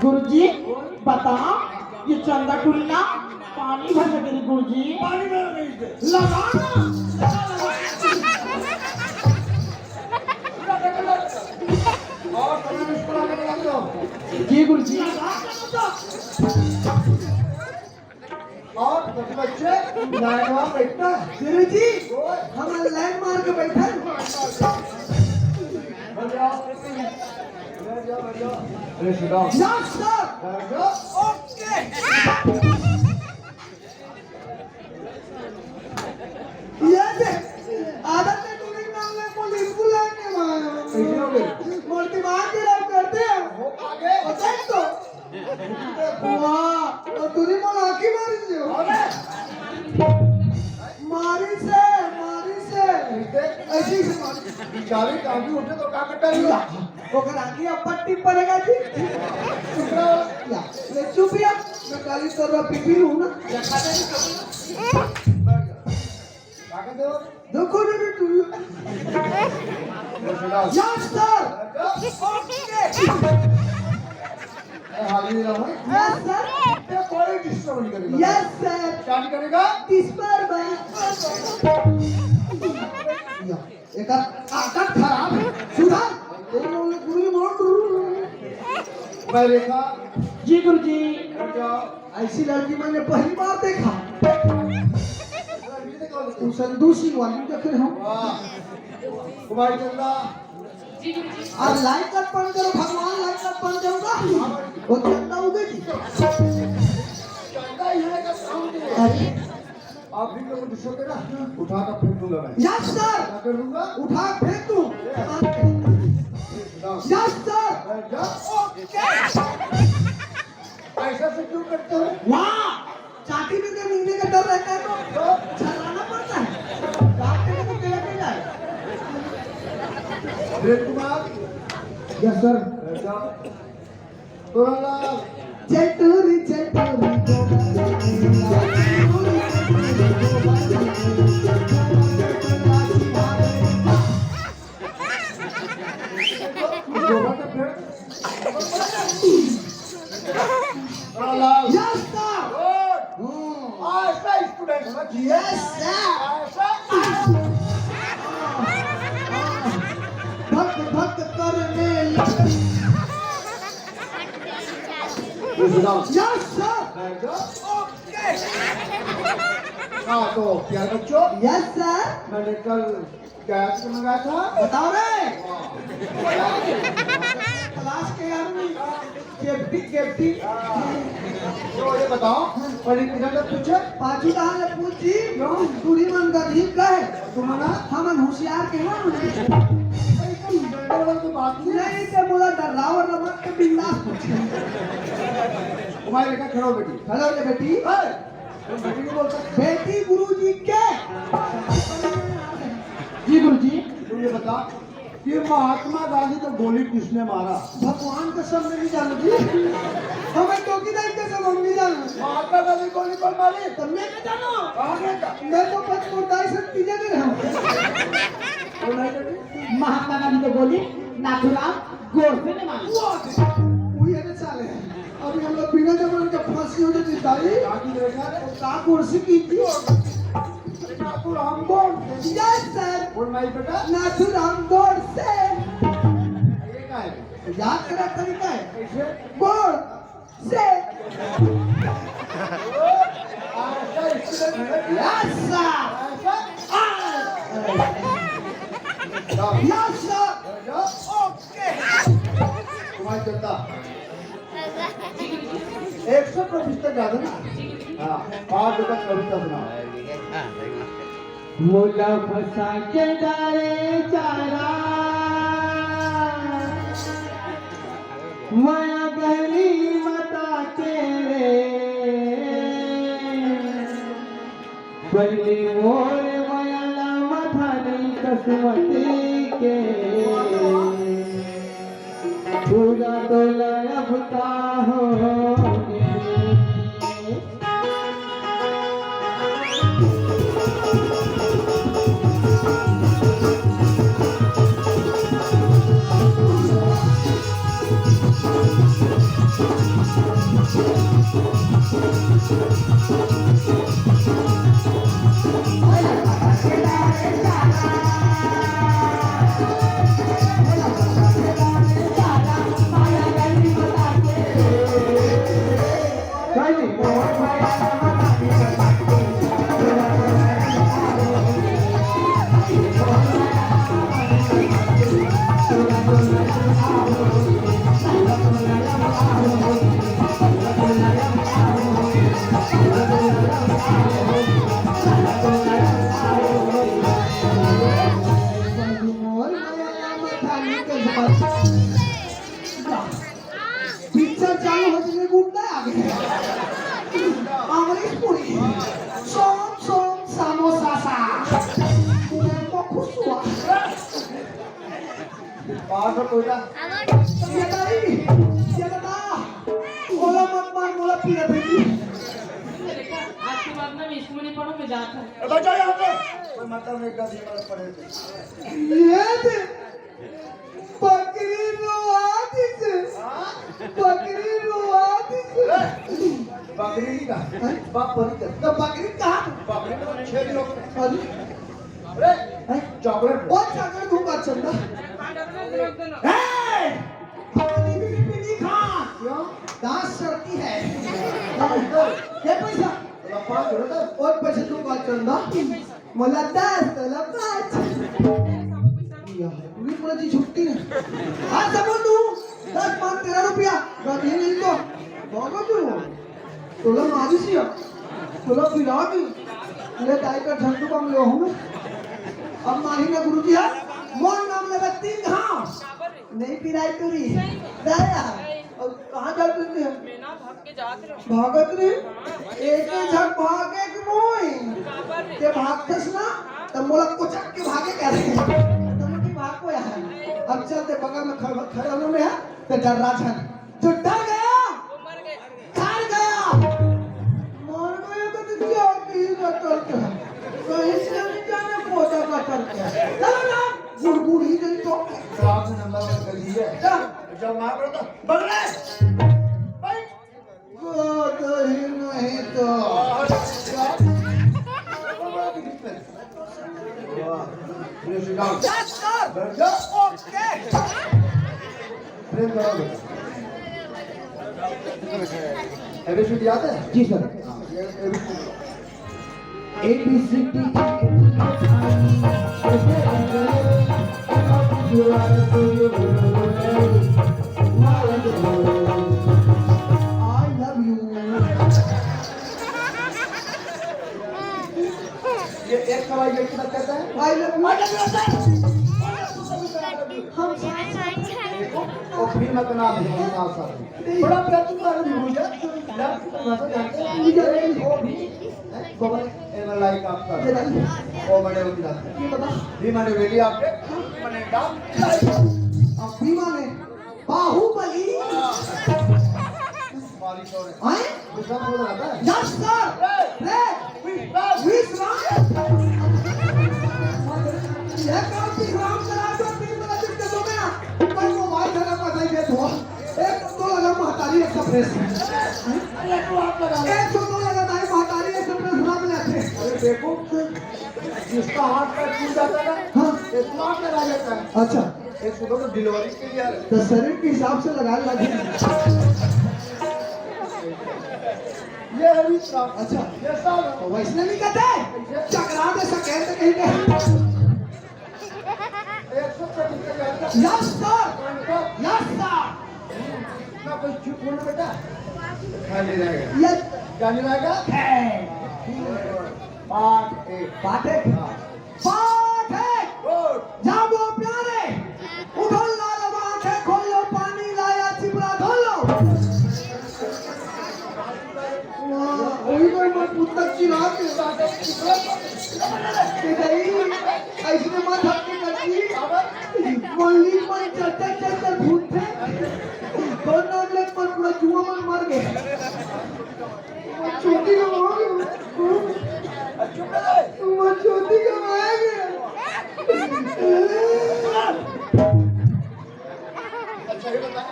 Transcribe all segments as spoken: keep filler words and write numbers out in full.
गुरुजी, बता, ये चंदा टुरी ना पानी भर लगे रे गुरुजी। पानी भर लगे इसे। लगा ना, लगा, लगा। और समय में इसको लगा, लगा दो। जी गुरुजी। लगा, लगा दो। और बच्चे, लाइन में बैठना। गुरुजी, ओए। हम लाइन मार के बैठे। बैठ जाओ। बैठ जाओ, बैठ जाओ। अरे, sit down। Yes, sir। बैठ जाओ। OK। ये दे, आदत है, तू नहीं मांग ले, पुलिस बुलाने वाला। कैसे हो गए? मोर दिमाग खराब करते हैं। हो, आगे। हो, देख तो। वाह, और तूने मोला आँखी मारी से हो। अरे! मारी से, मारी से। ऐसे ही से मारी। बेचारी काफी उठे तो का कटा लिया? ओकर आँखी अब पट्टी पड़ेगा जी। चुप रहो। या, ले चुप या। मैं काली तोरा पीपी हूँ ना। का कहते हो? देखो रे बेटू। Yes, sir। ए, हाल ही रहो। Yes, sir। ये कोई disturb नहीं करेगा। Yes, sir। क्या नहीं करेगा? Disturb। या, एक आदत खराब है। सुधार। गुरु मोड़। मैं रेखा। जी गुरुजी। रुक जाओ। ऐसी लड़की मैंने पहली बार देखा। तू संदूसी वाली देख रहे हो। वाह। कुमारी चंदा। और लाइट अर्पण करो, भगवान लाइट अर्पण करूंगा। वो चंदा उगेगी। चंदा यहाँ का काम नहीं है। अरे। आप भी लोग गुस्सा करा, उठा कर फेंक दूंगा मैं। Yes, sir। क्या कर दूंगा? उठा फेंक दूं। Yes, sir। बैठ जाओ। OK। ऐसा से क्यों करते हो? वाह! चाटी में के मिलने का डर रहता है तो तो? छर्राना पड़ता है। रात में तो गलत नहीं जाए। प्रेम कुमार। Yes, sir। बैठ जाओ। तोरण लाल। चटोरी, चटोरी, गोबर चटोरी, चटोरी, चटोरी, गोबर चटोरी, गोबर चटोरी, गोबर चटोरी। Yes, sir। Good। हम्म। ऐसा student होना चाहिए। Yes, sir। ऐसा। भक भक करने लगे। Yes, sir। हाँ, तो प्यारे बच्चों, Yes, sir। मैंने कल क्या मंगाया था? बताओ रे। Class के आदमी। केप्टी, केप्टी। तो ये बताओ, पढ़ी किधर तक पूछे? पाछू कहाँ ले पूछी? क्यों? टूरी मन गधी का है। तुम्हारा? हमन होशियार के हैं। नहीं, तुम डंडे वाले की बात नहीं। नहीं, ते मोला डराओ, रमत के बिंदास पूछे। तुम्हारी लेखा खड़ो बेटी। खड़ो ले बेटी। ए, तुम बेटी नहीं बोल सकते। बेटी गुरुजी के। जी गुरुजी। तुम ये बता, ये महात्मा गांधी को गोली किसने मारा? भगवान कसम, मैं नहीं जानू जी। हमें चौकीदार कसम, हम नहीं जानू। महात्मा गांधी गोली कौन मारी? तो मैं क्या जानू? कहाँ गया था? मैं तो बस मुर्दाई से पीछे नहीं रहा। वो नहीं लगी? महात्मा गांधी को गोली नाथूराम गोडसे ने मारी। वो, वो ये ना चाले। अभी हम लोग बिना जमाने का फांसी हो जाती दाई। गांधी देखा रे? वो का गोडसे की थी? नाथूराम गोडसे। Yes, sir। बोल माई बेटा। नाथूराम गोडसे। ये का है? याद करा तरीका है। कैसे? गोडसे। ऐसा student है क्या? Yes, sir। ऐसा? Yes, sir। OK। तुम्हारी जनता। एक सौ प्रतिशत ज्यादा ना? हाँ, पाँच लोग कविता सुना। मोला फंसा के डारे चारा, मया गली मता के रे। पहली मोर मया ला मथानी कसमती के। पूरा टोला अब का हो। पिक्चर चालू होते गुंडा आ गए। अमरीश पुरी, सोम सोम समोसा सा। मैं तो खुश हुआ। बाहर से कोयला। ये ताई, ये बता। ओला मत मार, मोला पीड़ा देगी। आज के बाद ना मैं स्कूल नहीं पढ़ूँ, मैं जाता हूँ। ए, बचा यहाँ पे। कोई मतलब नहीं, दस मिनट पढ़े थे। ये दे। बकरी रोआ दिसे। हाँ? बकरी रोआ दिसे। ए, बकरी नहीं कहा। हैं? बाप बकरी कर। तो बकरी कहा? बकरी तो छह दिन हो गए। अरे। अरे, हैं? चॉकलेट। वो चॉकलेट दूंगा, चंदा। ए! पानी भी, भी नहीं खा। क्यों? दांत सड़ती है। ये पैसा। लपा छोड़ दे। और पैसे दूंगा, चंदा। मोला दस, तोला पाँच। या, पूरी पूरा जी छुट्टी ना। आज समझ तू, दस, पाँच, तेरह रुपया। गाड़ी नहीं तो। बाबा तू। तोला मारी सिया। तोला फिरा दी। ले दाई का झंडू बम ले हूँ। अब मारी ना गुरुजी है। मोर नाम लेवे तीन घाव। नहीं पिराई टूरी। दया। और कहाँ जाते थे? मैं ना भाग के जात रहे। भागत रहे? एक ही झक भागे के मोई। काबर रे? ते भागतस ना, तब मोला कोचक के भागे कह रहे। तब मोटी भाग को यार। अब चलते बगल में खड़-, खड़े होने में है, तो डर राजन। जो डर गया, वो मर गया। हार गया। मर गया तो तुझे और कहीं ना करते हैं। कहीं से नहीं जाने, पोता का करते हैं। चलो ना, गुड़गुड़ी नहीं तो। रात नंबर पर गई है। क्या? जब मार रहा था, बगले। भाई, वो तो ही नहीं तो। वाह। Yes, sir. बैठ जा। Okay. प्रेम करो बेटा। एबीसीडी याद है? जी सर। हाँ, ये ABCD. A B C D E F G H I J K L M N O P Q R S T U V W X Y Z। I love you। ये एक सवाल ये कितना कहता है? I love you। I love you, sir। हम देखो, वो फिल्म का नाम है, हमारे साथ। बड़ा प्यार तुम्हारा भी भूल गया। प्यार की परिभाषा जानते हैं? ये वो भी, हैं? बाबा, एनआरआई का आपका। ये नहीं। ओ, मैंने वो दिला। ये बता। भी मैंने वेली आपके, मैंने डाल। अब भी माने, बाहुबली। Sorry, sorry. हैं? विश्राम हो रहा था। Yes, sir. रे। रे। विश्राम। विश्राम। ये काम विश्राम करा दो, तीन बजे तक चलो गया। पर मोबाइल धरा पता ही नहीं हुआ। एक तो लगा महतारी एक सौ प्रेस। अरे, तो आप लगा। एक तो लगा दाई महतारी एक सौ प्रेस नाम लेते। अरे, देखो, जिसका हाथ पैर फूल जाता है ना, हाँ। एक तो आप लगा लेता है। अच्छा। एक सुबह तो डिलीवरी के लिए आ रहे। तो शरीर के हिसाब से लगा लगे। ये है विश्राम। अच्छा। ये साल है। तो वैसने नहीं कहते? कैसे? चकरा दे सकेत कहीं के। एक सौ चौबीस का कहता। Yes sir. कौन सा? Yes sir. ना कोई झूठ बोलना बेटा। खाली रहेगा। यस। खाली रहेगा? है। पाठ एक। पाठ एक। हाँ। पाठ है। गुड। जागो प्यारे, उठो लाल आंखें खोलो, पानी लाया चिपरा धो लो। वाह, वही तो मैं पुस्तक चिरा के साथ चिपरा। के गई, ऐसने मत हट के करती। मल्ली मन चलते चलते भूलते। कौन नाम ले पर पूरा जुआ मन मर गए। छोटी हो। वो छोटी का आएंगे। अच्छा, ये बता,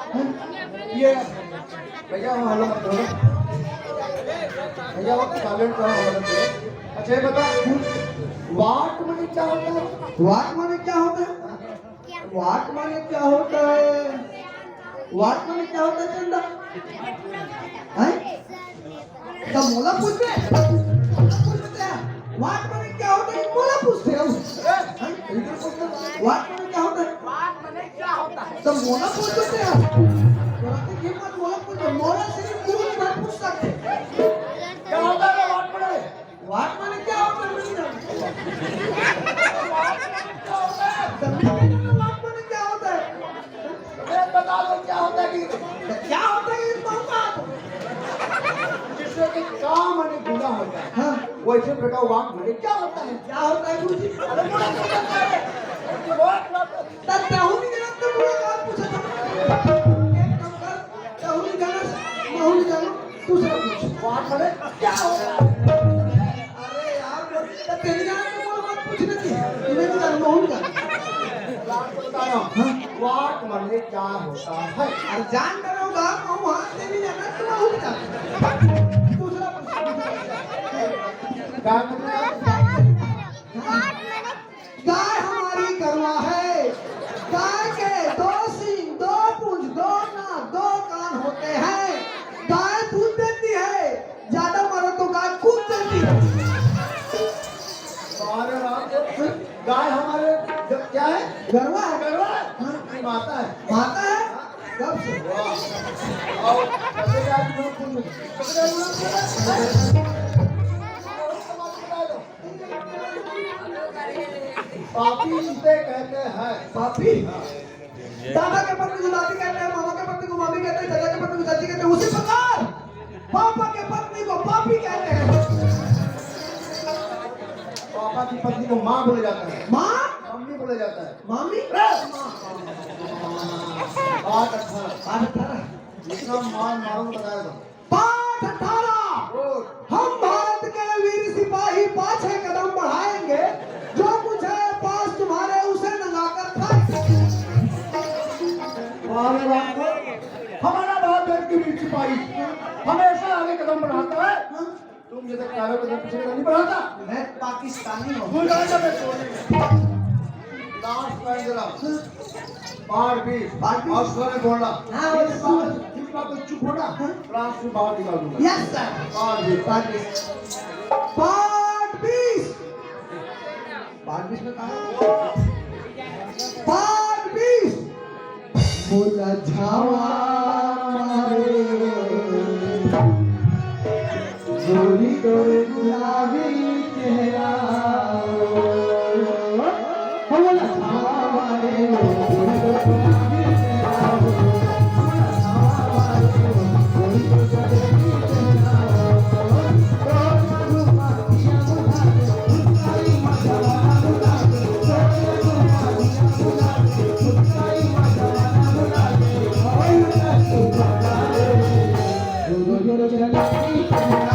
ये भैया, भैया, वो साइलेंट रहो, भैया। अच्छा, ये बता, वाट माने क्या होता है? वाट माने क्या होता है? वाट माने क्या होता है? वाट माने क्या होता है, चंदा? हैं? त मोला पूछबे? मोला पूछबे? वाट माने क्या होता है? मोला पूछते हो? हैं? इधर पूछते हो? वाट माने क्या होता है? त मोला पूछते हो? तोरा के हिम्मत, मोला पूछते, मोला सिर्फ तू ही बात पूछ सकते। क्या होता है वाट माने? वाट माने क्या होता है? मैं नहीं जानता। वाट माने क्या होता है? त मैं नहीं जानता वाट माने क्या होता है। अरे बता दो क्या होता है कि तो क्या होता है ये बताऊंगा आप। जिससे कि काम माने गुना होता है। हाँ। वैसे बेटा वाट माने क्या होता है? क्या होता है गुरुजी? अरे गुना क्या होता है? तो वाट माने तब तहु नहीं जानत तो पूरा बात पूछा था। एक काम कर, तहु नहीं जानस, महु नहीं जानस, दूसरा पूछ। वाट माने क्या होता है? अरे यार, तब तेरी जान तो बोल, बात पूछने की। तूने नहीं जानत, महु नहीं जानत। रात को बताया, हाँ? वाट माने क्या होता है? अरे जान रहे होगा, महु हाँ, तेरी जान तो महु नहीं जानत। दूसरा पूछ, दूसरा पूछ। गाय माने गाय हमारी गरवा है। गाय के दो सींग, दो पूंछ, दो नाक, दो कान होते हैं। गाय दूध देती है, ज्यादा मारो तो गाय कूद देती है। अरे राम, गाय हमारे ग-, क्या है? गरवा है। गरवा है? हाँ। ये माता है। माता है? कब से? वाह। और पकड़े आज लोग को, पकड़े लोग को। पापी इसे कहते हैं। पापी? दादा के पत्नी को दादी कहते हैं, मामा के पत्नी को मामी कहते हैं, चाचा के पत्नी को चाची कहते हैं। उसी प्रकार पापा के पत्नी को पापी कहते हैं। पापा की पत्नी को माँ बोला जाता है। माँ? मम्मी बोला जाता है। मामी? अरे! पाठ अठारह। पाठ अठारह। जितना मार मारूंगा बताया था। पाठ अठारह। हम भारत के वीर सिपाही पाछे कदम बढ़ाएंगे, जो कुछ है पास तुम्हारे उसे नंगा कर खाएंगे। अरे राम, हमारा भारत देश के वीर सिपाही हमेशा आगे कदम बढ़ाता है। तुम जैसे काले को पीछे नहीं बढ़ाता। मैं पाकिस्तानी हूँ। तू जाएगा, मैं छोड़ देंगे। लास्ट लाइन जरा। पाठ बीस। पाठ बीस। और सारे बोलना। हाँ, वो इस तो बात, इस बात को चुप होना। हाँ। लास्ट में बाहर निकाल दूंगा। Yes sir. पाठ बीस। पाठ बीस। पाठ बीस। पाठ बीस में कहा? पाठ बीस। मोला झावा मारे, गोरी तोर गुलाबी चेहरा। मोला झावा मारे, गोरी तोर गुलाबी चेहरा। मोला झावा मारे, गोरी तोर गुलाबी चेहरा।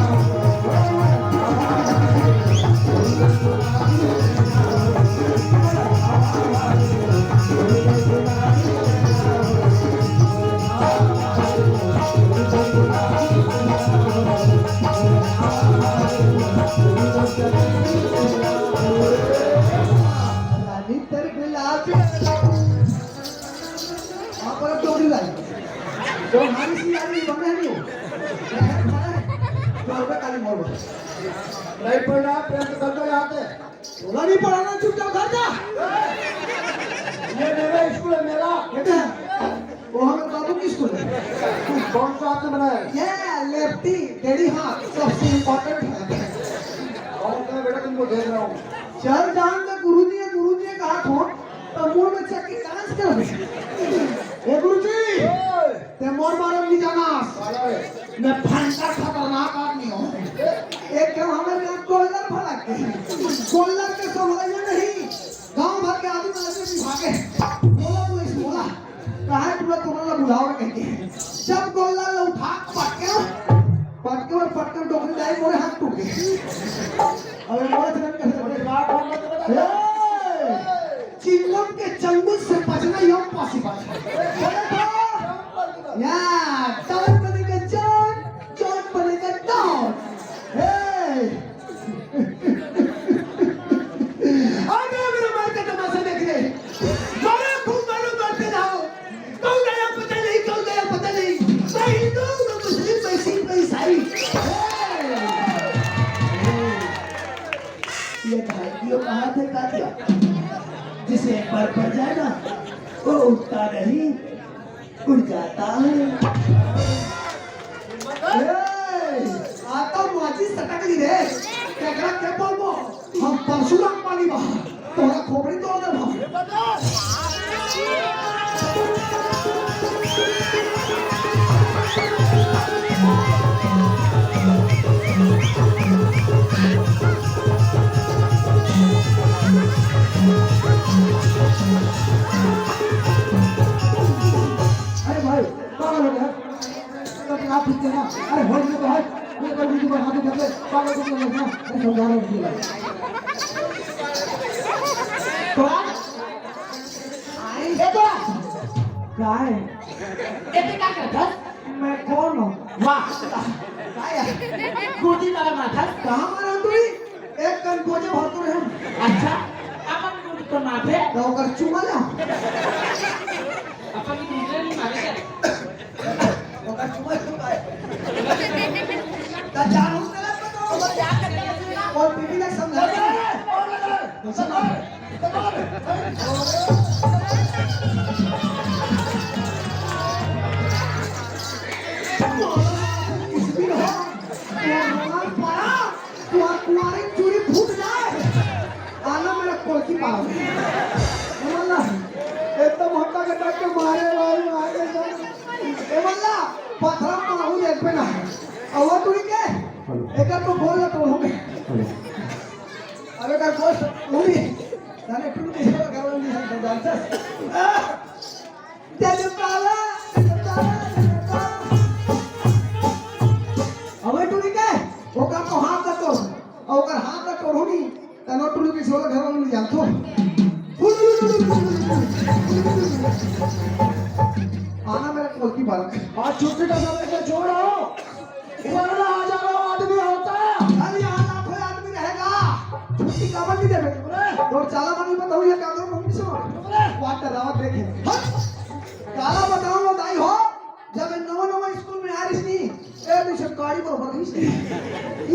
रानी तेरे गुलाब। वहाँ पर अब डोगरी लाई। तो हमारी सी यारी बने नहीं हो। तो अब काली मोड़। नहीं पढ़ना, प्रेम से करते जाते। तोला नहीं पढ़ाना, चुपचाप घर जा। ये मेरा स्कूल है, मेरा। बेटा, वो हमें बाबू की स्कूल है। कौन सा आपने बनाया है? ये लेफ्टी, डेढ़ी हाथ, सबसे इंपॉर्टेंट है। और मैं बेटा तुमको देख रहा हूँ। चल जान दे, गुरुजी है, गुरुजी है, कहा फोन, तो मुंह में चक्की डांस कर दे। ए गुरुजी, ते मोर बारे में नहीं जाना। मैं भयंकर खतरनाक आदमी हूँ। एक काम हमें यहाँ गोल्लर भड़क गए। गोल्लर के संभल में नहीं, गांव भर के आदमी आदमी भी भागे। बोला तो इस बोला, कहा है पूरा तुम्हारा बुलाओ कह के। जब गोल्लर ला उठा पटके, पटके और पटके डोकरी डाई मोरे हाथ टूट गए। अबे मोरे चलन कैसे बोले? ए! चिंगम के चंगुल से बचना impossible है। बोले तो? या, डबल बनेगा, जा। जिसे एक बार पड़ जाए ना, वो उठता नहीं, उड़ जाता है। ए, आता माची सटक ली रे। केकरा के बोलबो? हम परशुराम पानी बहा, तोहरा खोपड़ी तोड़ देबो। अरे भाई, पागल हो गया? तो आप ठीक है ना? अरे, होली में तो है, ये कर दीजिए, हाथ उठा के, पागल को बोल रहे हैं, अरे, समझा रहा हूँ, भाई। तो आप, ये तो, क्या है? ये तो क्या करता? मैं कौन हूँ? वाह, क्या है? गुड्डी वाला माथा। कहाँ मारा तू? एक कन गोजे भर तो रहे। अच्छा, अपन गुड्डी तो माथे। तो ओकर चुमा ला। अपन गुड्डी नहीं मारे क्या? ओकर चुमा चुमा है। ता जानू तेरा पता हो। और बीबी ने समझा। कुछ भी हो, तुम्हारा पारा, तुम्हारा तुम्हारी चूड़ी फूट जाए। आना मेरा कोलकी पारा। ए मल्ला, एकदम हट्टा कट्टा के मारे भाई, मारे भाई। ए मल्ला, पथरा मारू देख पे ना। अवा तू ही के? हेलो। एकर तो बोल ना तो हो गए। हेलो। अबे का दोस्त, तू ही। जाने तू कैसे कर रहा है, नहीं जानता। जय जयकारा, जय जयकारा, जय जयकारा। अबे टूरी के, ओकर तो हाथ का तोड़, और ओकर हाथ का तोड़ो नहीं, तनो टूरी के छोरा घर वालों नहीं जानतो। आना मेरा कोलकी बालक। आज छुट्टी का समय से छोड़ आओ। इतना हजारों आदमी होता। अरे यहाँ लाखों आदमी रहेगा। छुट्टी काबर नहीं देवे? अरे। और चाला मानी बताऊँ ये क्या करूँ मम्मी से? अरे। वाटर रावत देखे। हट। काला बताऊँ वो दाई हो, जब नवा नवा स्कूल में आ रही थी, ए भी सरकारी बरोबर नहीं थी।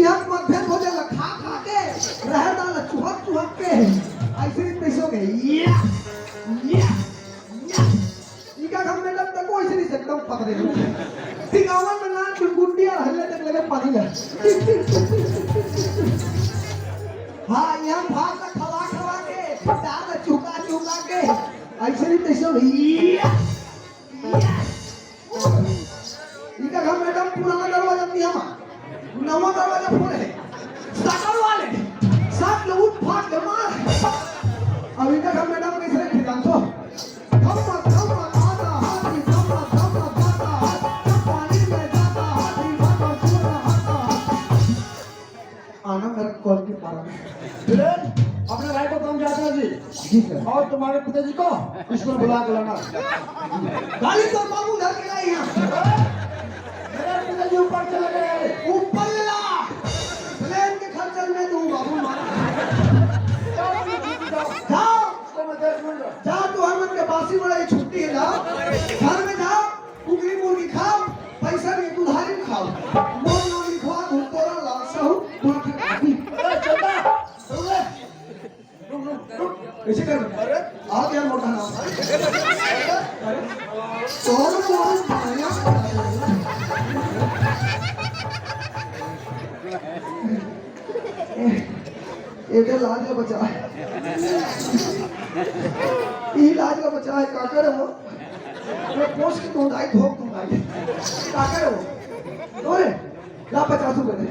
यहाँ मतभेद हो जाएगा, खा खा के, रह डाला चुहक चुहक के। ऐसे ही पैसे हो गए। या, या, या। इका घर में तक कोई से नहीं सकता, पकड़े लोग। टिकावन में ना चुनगुंडी और हल्ले तक लगे पानी में। हाँ, यहाँ भात का खवा खवा के, दाल का चुका चुका के, ऐसे नहीं पैसे हो गए। या। इनका घर मैडम पुराना दरवाजा नहीं हमा, नवा दरवाजा फोड़े है। साइकिल वाले, साथ ले उठ फाट ले मार। अब इनका घर मैडम कैसे रखे जानतो? धम्मा, धम्मा, आता हाथी, धम्मा, धम्मा, जाता हाथी, पानी में जाता हाथी, भागा, छूटा, आता हाथी। आना मेरा कॉल के पारा में। दुल्हन, अपने भाई को कम जाता जी। जी सर। और तुम्हारे पिताजी को स्कूल बुला के लाना। गाली तो बाबू घर के लाई यहाँ। मेरे पिताजी ऊपर चले गए। ऊपर ले ला। प्लेन के खर्चन में तू बाबू मारा। जाओ, जाओ। जाओ। उसको मैं देख लूंगा। जा, तू हर मन के बासी बड़ा ही छुट्टी है, जाओ। घर में जाओ। कुकरी मुर्गी खाओ, पैसा नहीं उधारी में खाओ। मोर नाम लिखवा दूं तोरा लाल साहू, तोरा के काटी। अरे चंदा, रुक रे। रुक, रुक, रुक। ऐसे कर। अरे, आ गया मोटा नाम। अरे, तोर मोर माया। एकर लाज ला बचा। ई लाज ला बचा है, का करे वो? मैं पोस्ट की धुंधाई, धोक धुंधाई। का करे वो? ओए, ला पचास रुपए दे।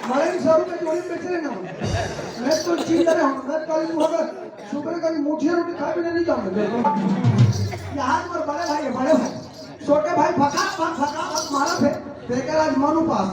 मरे सौ रुपए जोड़ी बेच रहे ना हम। मैं तो चिंता रहे हम, मैं कल मुहर सुबह कल मुठिया रोटी खाए बिना नहीं जाऊंगा। यहाँ पर बड़े भाई है, बड़े भाई। छोटे भाई फकाक फक, फकाक फक मारा थे। बेकार आज मनु पास।